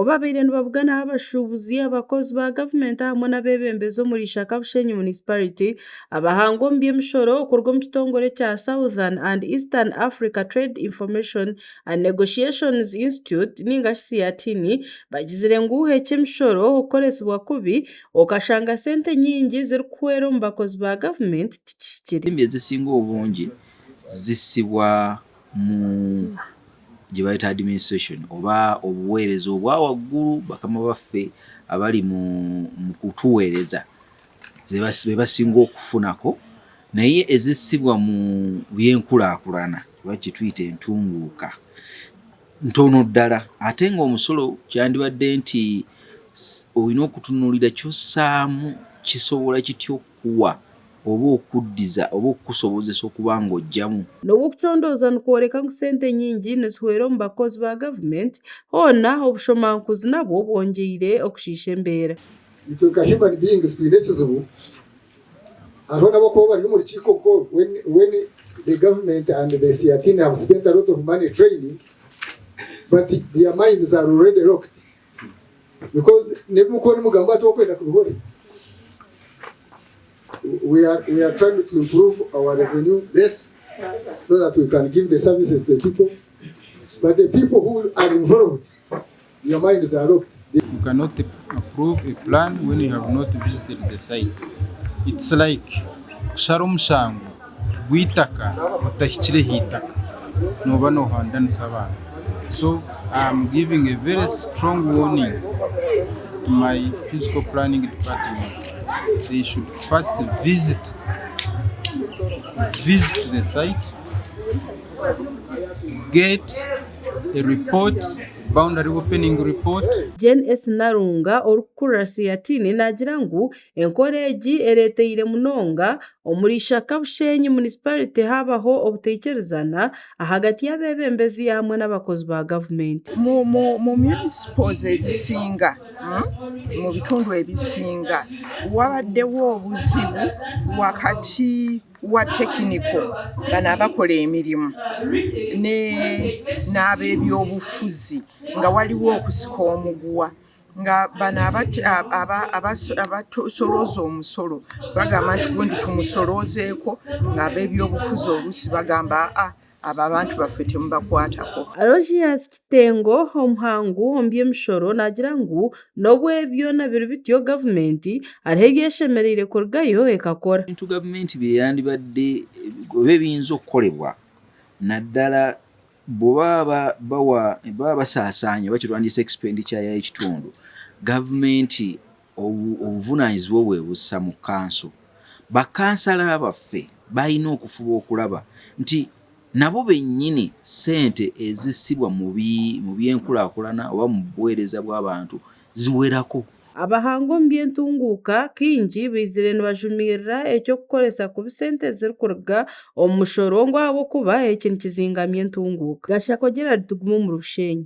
Obu babaire nibabuganaho abashuubuzi, abakozi ba gavumenti hamwe n'abeebembezi omuri Ishaka Bushenyi Municipality, abahanga omu by'emishoro okuruga omu kitongore ekya Southern and Eastern Africa Trade Information and Negotiations Institute ninga shi SEATINI bagizire ngu eky'emishoro okukoresibwa kubi okashanga sente nyingi zirikuhwera omu bakozi ba gavumenti tikihikire. Ensimbi ezisinga obungi zissibwa mu gye bayita administration oba obuweereza obwa waggulu bakama baffe abali mu kutuweereza be basinga okufunako naye ezissibwa mu by'enkulaakulana oba kye tuyita entunguuka ntono ddala ate ng'omusolo kyandibadde nti olina okutunuulira ky'ossaamu kisobola kitya okukuwa oba okuddiza oba okukusobozesa okuba ng'oggyamu. N'obu okucondooza nikworeka ngu sente nyingi nizihwera omu bakozi ba gavumenti, hoona obushomankuzi nabwo bwongyeire okushiisha embeera. Itwe nka human beings twine ekizibu, hariho n'abakuba bari omu rukiiko nk'oru when, when the government and the SEATINI have spent a lot of money training but their minds are already locked because n'ebi mukuba nimugamba tibakwenda kubihurira. We are trying to improve our revenue base so that we can give the services to the people, but the people who are involved, their minds are locked. You cannot approve a plan when you have not visited the site. It's like kushara omushango gw'eitaka otahikire aha itaka, nooba noohandanisa abantu. So I'm giving a very strong warning to my physical planning department. They should first visit the site, get a report, boundary opening report. Jane S. Narunga orikukurira SEATINI naagira ngu enkora egi ereeteire munonga omuri Ishaka Bushenyi Municipality habaho obuteikirizana ahagati y'abeebembezi hamwe n'abakozi ba gavumenti. Mu municipals ezisinga, mu bitundu ebisinga wabaddewo obuzibu wakati wa technical bano abakola emirimu ne n'ab'ebyobufuzi, nga waliwo okusika omuguwa, nga bano abasolooza omusolo bagamba nti gundi tumusoloozeeko, ng'ab'ebyobufuzi oluusi bagamba, "Aa, abo abantu baffe temubakwatako." Aloysius Kitengo, omuhangu omu by'emishoro, naagira ngu n'obu byona biri bityo, gavumenti hariho ebyeshemereire kurugayo ekakora. Ebintu gavumenti byeyandibadde oba ebiyinza okukolebwa, naddala bwe baba baba basaasaanya oba kyetwandiyise expenditure y'ekitundu, gavumenti obuvunaanyizibwa obwo ebussa mu kanso. Bakansala baffe balina okufuba okulaba nti nabo bennyini ssente ezissibwa mu byenkulaakulana oba mu buweereza bw'abantu ziwerako. Abahanga omu by'entunguuka kaingi baizire nibajumirira eky'okukoresa kubi sente ezirikuruga omu mushoro ngu ahabw'okuba eki nikizingamya entunguuka. Gashako Gerald, tugume omuri Bushenyi.